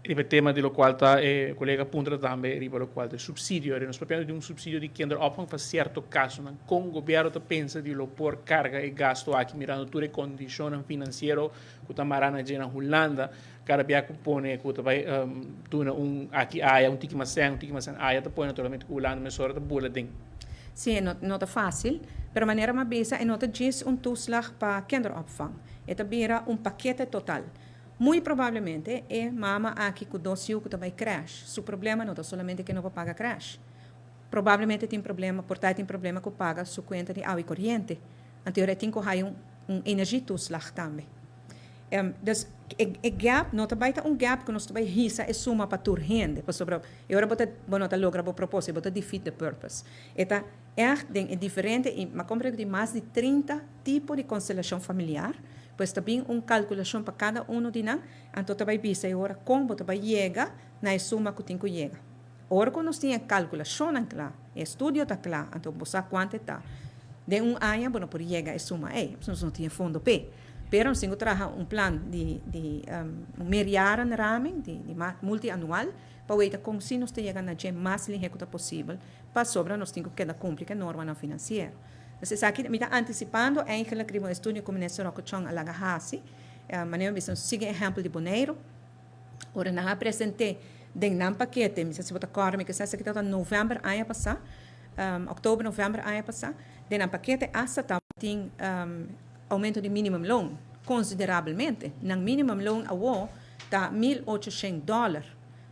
Riba e tema di locual ta e colega puntra tambe riba locual ta e subsidio. Ora nos papiando di un subsidio di kinderopvang pa cierto casonan, con gobierno ta pensa di lo por carga e gasto aki mirando tur e condicionnan financiero cu ta mara na dje na Hulanda? Cada bia cu pone cu ta bay duna un aki aya, un tiki mas sen, un tiki mas sen aya ta pone naturalmente cu Hulanda mesora ta bula den. Si, e no ta facil, pero manera mi a bisa e no ta djis un toeslag pa kinderopvang. E ta bira un pakete total. Muy probablemente e mama aki cu dos yiu cu ta bay crash, su problema no ta solamente cu e no por paga crash. Probablemente tin problema, por ta e tin problema cu paga su cuenta di awa y coriente. Anto e tin cu haya un energietoeslag tambe. Dus e gap no ta bay ta un gap cu nos ta bay hisa e suma pa tur hende, pasobra e ora bo ta bo no ta logra bo proposito, bo ta defeat the purpose. E ta echt den e diferente, y mi a comprende cu tin mas di 30 tipo di constelacion familiar, pues ta bin un calculacion pa cada uno di nan, anto ta bay bisa e ora con bo ta bay yega na e suma cu tin cu yega. Ora cu nos tin e calculacionnan cla, e estudio ta cla, anto bo sa cuanto e ta. Den un aña bo no por yega e suma ey, pasobra nos no tin e fondo p'e. Pero nos tin cu traha un plan di di un meerjarenraming, di di multianual, pa weta con si nos ta yega na dje mas lihe cu ta posibel, pasobra nos tin cu keda cumpli cu e normanan financiero. Pues esaki mi ta anticipando eigenlijk riba un estudio cu Minister Rocco Chong a laga haci, manera mi bisa nos sigui ehempel di Boneiru. Ora nan a present'é den nan pakete, mi sa si bo ta kòrda mi ke sa esaki tabata novèmber aña pasá, òktober, novèmber aña pasá, den nan pakete asta tabatin oumento di minimumloon konsiderabelmente. Nan minimumloon awor ta 1800 dòler.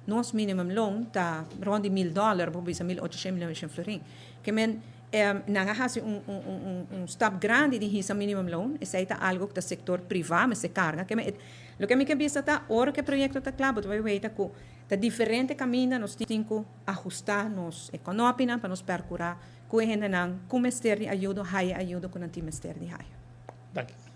Nos minimumloon ta rònt di 1000 dòler, bo por bisa 1800, 1900 florin. Ke men nan a hasi un un un stap grandi di hisa minimumloon, esei ta algu ku ta sektor privá mester karga. Ke men Loke mi ke bisa ta, ora ku e proyekto ta kla, bo ta bai weta ku ta diferente kaminda nos tin ku ahustá nos ekonopinan pa nos perkurá ku e hendenan ku mester di ayudo haya e ayudo ku nan tin mester di haya. Danki.